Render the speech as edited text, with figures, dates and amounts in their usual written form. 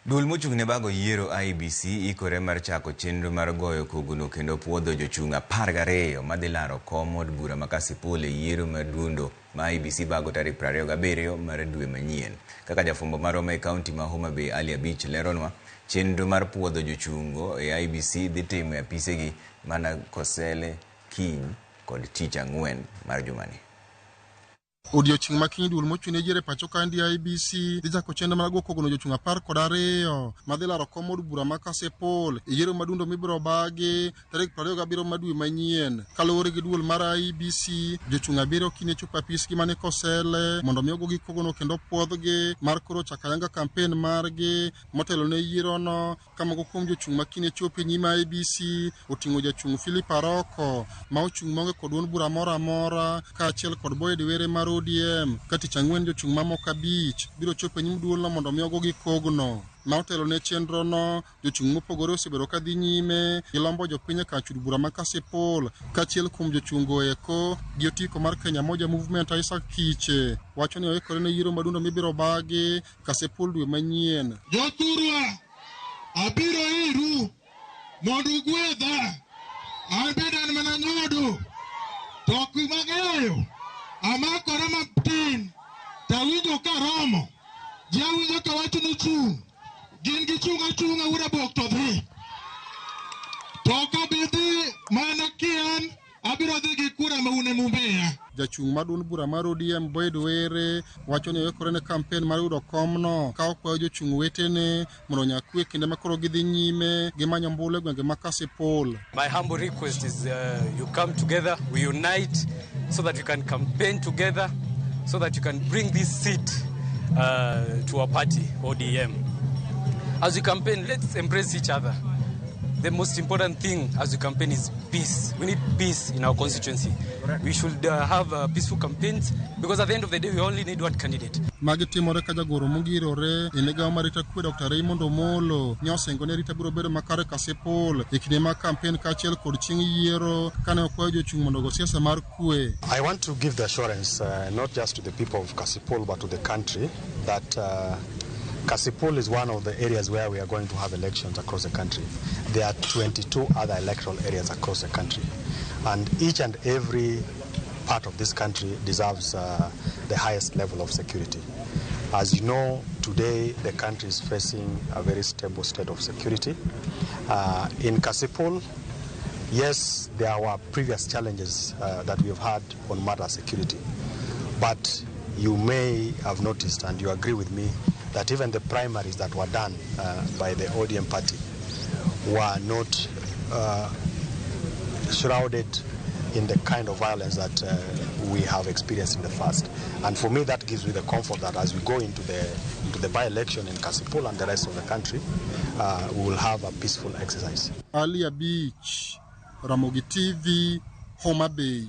Duol mochung' ne bago yiero IEBC ikore mar chako chenro mar goyo kogno kendo puodho jochung' 12 madhi laro kom od bura ma Kasipul e yiero mar duondo ma IEBC bago tarik 27 mar dwe manyien. Kaka jafwambo marwa ma e kaunti ma Homa Bay Ali Abich leronwa, chenro mar puodho jochung'go e IEBC dhi timo e apisegi mana Kosele kiny kod tich ang'wen mar jumani. Odiochieng' ma kiny duol mochung' ne yiero e pacho kaendi IEBC dhi chako chenro mar go kogno jochung' 12 madhi laro kom od bura ma Kasipul e yiero madundo mibiro bagi tarik 27 mar dwe manyien. Kaluwore gi duol mar IEBC, jochung' 7 kiny chopo e apisgi mani Kosele mondo mi ogogi kogno kendo puodhgi mar koro chako ayanga kampen margi motelo ne yierono ka moko kuom jochung' ma kiny chopo e nyim IEBC oting'o jachung' Philip Aroko ma ochung' maonge kod duond bura moro amora kaachiel kod Boyd Were mar ODM ka tich ang'wen jochung' mamoko 5 biro chopo e nyim duolno mondo mi ogogi kogno. Ma otelo ne chenrono, jochung' mopogore osebedo ka dhi nyime gi lombo jopiny e kar chud bura ma Kasipul. Kaachiel kuom jochung'go eko gi otiko mar Kenya Moja Movement Isaac Kiche wacho ni oikore ne yiero madundo mibiro bagi Kasipul dwe manyien. Jothurwa, abiro iru mondo ugwedha. An bende an mana nyodo. To kuma ang'eyo, amakora matin to awinjo ka romo. Ji awinjo ka wacho ni chung'. Gin gichung' achung'a wuod Abok to dhi. To ok abi dhi mana kian, abiro dhi gi kura ma un ema umiya. Jachung' mar duond bura mar ODM Boyd Were wacho ni oikore ne kampen mar yudo komno ka okwayo jochung' wetene mondo onya kwe kinde ma koro gidhi nyime gi manyo ombulu e gwenge ma Kasipul. My humble request is you come together, we unite so that we can campaign together, so that you can bring this seat to our party, ODM. As we campaign, let's embrace each other. The most important thing as we campaign is peace. We need peace in our constituency. We should have peaceful campaigns because at the end of the day, we only need one candidate. Magi timore ka jagoro mogirore e migawo mar arita kwe Dr. Raymond Omolo ne osingo ni arita biro bedo makare Kasipul e kinde mag kampen kaachiel kod chieng' yiero kane okwayo jochung' mondo ogo siasa mar kwe. I want to give the assurance not just to the people of Kasipul but to the country that Kasipul is one of the areas where we are going to have elections across the country. There are 22 other electoral areas across the country, and each and every part of this country deserves the highest level of security. As you know, today the country is facing a very stable state of security. In Kasipul, yes, there were previous challenges that we have had on matter security, but you may have noticed, and you agree with me, that even the primaries that were done by the ODM party were not shrouded in the kind of violence that we have experienced in the past. And for me, that gives me the comfort that as we go into the by-election in Kasipul and the rest of the country, we will have a peaceful exercise. Ali Abich, Ramogi TV, Homa Bay.